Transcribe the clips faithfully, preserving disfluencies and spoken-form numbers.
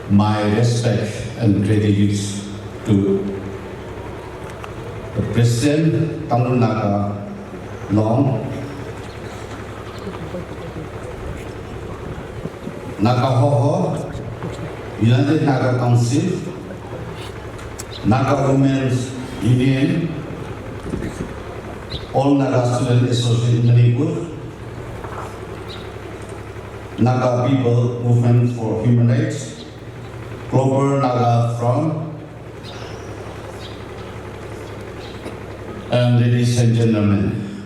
My respect and gratitude to the President, Tangkhul Naga Long, Naga Hoho, United Naga Council, Naga Women's Union, All Naga Student Association Manipur, Naga People Movement for Human Rights, Global Naga Front, and ladies and gentlemen,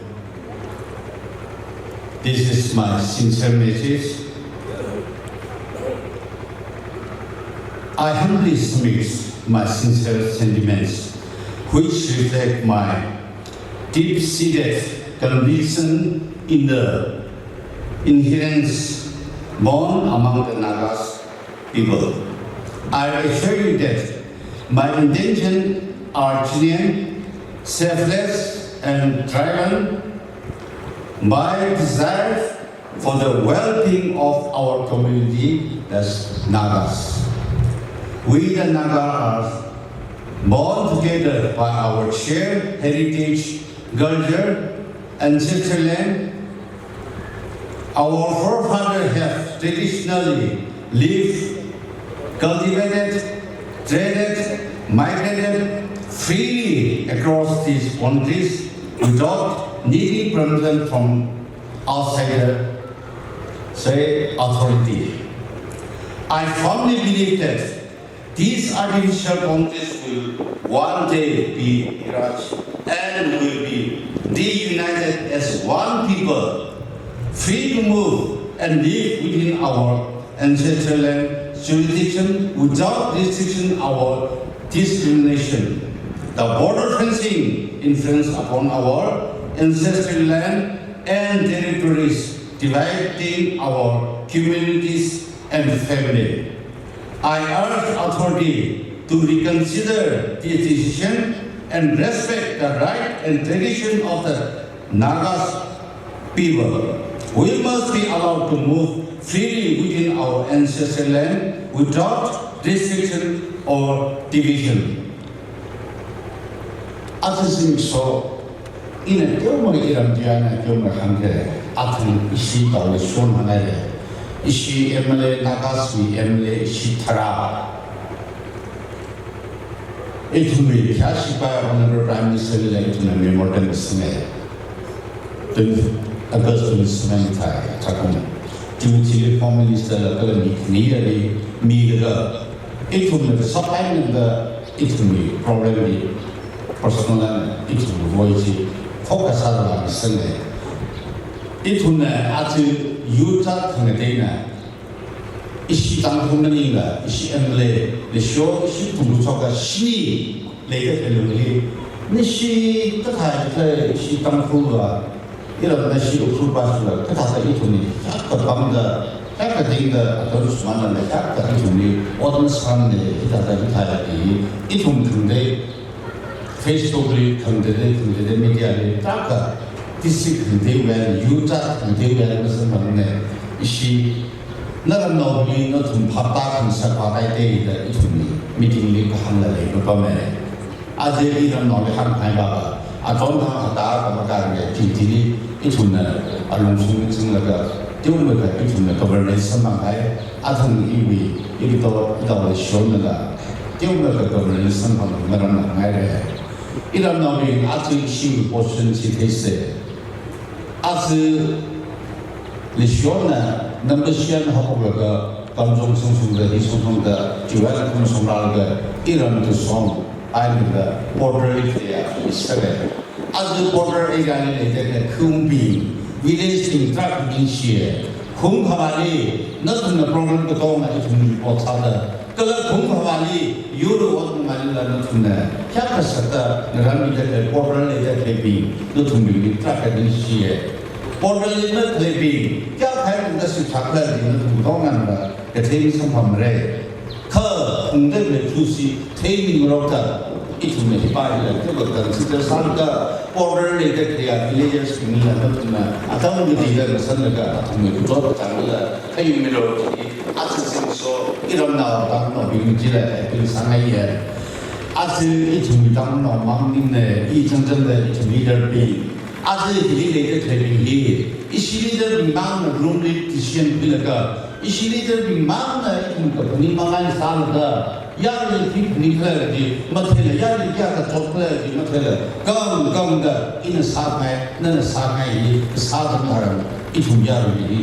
this is my sincere message. I humbly submit my sincere sentiments, which reflect my deep-seated conviction in the inherent bond among the Nagas people. I assure you that my intentions are genuine, selfless, and driven by desire for the well-being of our community as Nagas. We the Naga are bound together by our shared heritage, culture, ancestral land. Our forefathers have traditionally lived, cultivated, traded, migrated freely across these boundaries without needing permission from outsider, say, authority. I firmly believe that these artificial boundaries will one day be erased and will be reunited as one people, free to move and live within our ancestral land, jurisdiction without restriction or discrimination. The border fencing infringes upon our ancestral land and territories, dividing our communities and family. I urge authority to reconsider this decision and respect the right and tradition of the Nagas people. We must be allowed to move freely within our ancestral land without restriction or division. Aja zimiksho, ina teomeikha iram china teomeikha hāngkahai, athang ishi Tao Leishon hāngngai lei, ishi M L A, Nagaswui M L A, ishi tharā. Ithumwui khayāshi pā Honorable Prime Minister lila ithumna memorandum sāngai. Twenty August twenty seven thai, athākha. Deputy Home Minister la kala mi khani ali milaga, ithumna supply nada ithumwui problem li personal na ithumwui voice chi focus sālaga sāngai. Ithumna aja youth khangateina, ishi Tangkhul maningla, ishi M L A, Leisho, ishi ithum kachot kashini leida khalei lungli, nashi kathā kathā ishi Tangkhul va, iram nashi Ukhrul va shula, kathāda ithumli, hiyākha pamda, hiyākha dingda, atam sumana le, hiyākha ithumli ot masāmane, hithāda hithāda i, ithum khangatei, Facebook li khangatei, khangatei media li, tarākha, district khangateiwui eina, youth khangateiwui eina masamphangmane, ishi, naramnaobing nathum phaptā khangasak pā kahaida ithumli meeting li kahāngla leimapamane. Aja iramnaoli hānghaiva, aton hāngda khamakaga titi ithumna alungshong chinglaga, teomeikha ithumna governance samphang kahai, athang iwui, ikato, ikato Leishon nala, teomeikha governance samphang maram hāngngai lei. Iramnaobing aja ishi position chi theisa. Aja Leishonna number shiyan haophoklaga, Kamjong songshongda, hi songshongda, chiwui eina khamashong rālaga, iram tuishong, eina border area sālei. Aja border area li leida khalei khungbing, village bing tarākha ningshiya. Khung khavāli, nathumna problem katonga ithum report sāda, kala khung khavāli, yur ot ngalila nathumna, hiyākha sāda, ngaranmida khalei border li leida khaleibing, nathumbingli tarākha ningshiya. Border li makhaleibing, kayākha eina shipshap khalei nathum katonga nara, kathei masamphangmara. Kha, khungda khalei thushi, theimingarokta, ithumna hipa hila, teba consider sālaga, border leida khalei villages bingla, nathumna atam kateida ngasanglaga, athumwui putot tangla, kayumilo chi, aja zingsho, iramnao tangnaobing chila, appeal sāngaiya. Aja ithumwui tangnaomang maningla, i changchangda ithum leader bing, aja hili leida khaleibing hi, ishi leader bingmangna room li decision khuilaga, ishi leader bingmangna ithum kaphaning mangai sālaga, yarui hi phaningkhala kaji matheila, yarui kayākha chotkhala kaji matheila, kang kangda ina sāngai, nana sāngai hi kasā tharan, ithum yarui hi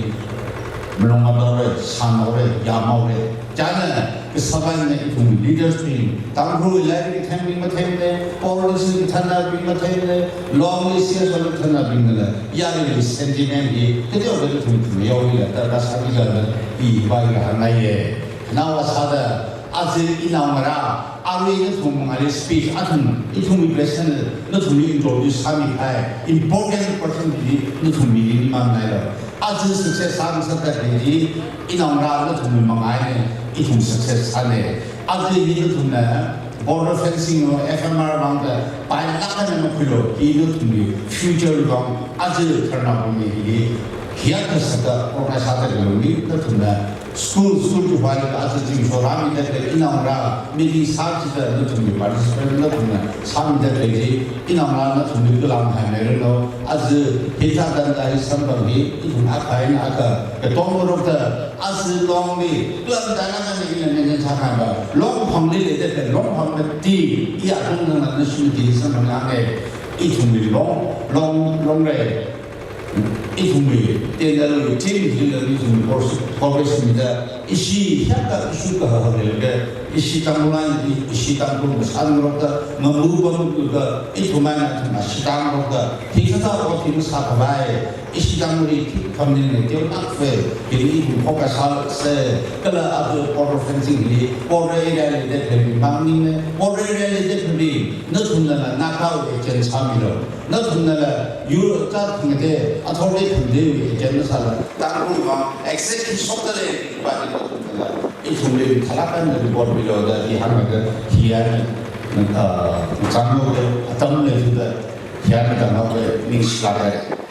malung matāra, sānhaora, yāmhaora. China kasāpaina ithum leaders bing, Tangkhul lairik kathembing matheimana, policy kathānabing matheimana, longli C S O kathānabingla, yaruiwui sentiment hi kateokha ithum ithum yaohila, darkar sāmida, i vai kahāngngaiya. Nawa sāda, aja inaongarā, arui nathum mangāli speech, athum, ithumwui president, nathumli introduce sāmikahai important person hi nathum mirin mangailo. Aja success sāngasakda khalei chi, inaongarā nathumwui mangāna, ithum success sāna. Aja hi nathumna border fencing lo, F M R vangda, pailāk eina makhuilo, hi nathumwui future vang, aja kharnao bingwui hi, hiyākha sāda, organize sāda khalei mi, nathumna, school, school tu vailaga aja zingsho rāmida khalei inaongarā, meeting sāchida nathumwui participant nathumna sāmida khalei chi, inaongarā nathumli kalang haimeiranu, aja hithāda dai samphang hi, ithum akha eina akha katongngarokda, aja longli, plan dana nana ina nana chākhanba, longphangli leida khalei, longphang mati, i atung nana nashi mati samphang hānga, ithumwui long, long, long rai. Ithumwui, tenda lo team hila ithumwui course, course mida, ishi hiyākha issue kahahang leilaga, ishi Tangkhul eina, ishi Tangkhul masāngarokda, ngamupamlaga, ithum eina athum ashitā ngarokda, hikathā ot hi masākhavai, ishi Tangkhul hi thik khamning ne, teonakva, hili ithum focus sāsa, kala aja border fencing hili, border area li leida khalei maningla, border area li leida khalei, nathumnala Nagawui agent sāmilo. Nathumnala, yu, zatthangda, authority thangda, agent masāla, Tangkhul vang, exact hi shokda lei, ba hi nathumnala, ithumli thalak eina report milo da, hi hānglaga, hi eina, ah, zanglo da, atam leida, hi eina tanglo da, ningshilāka.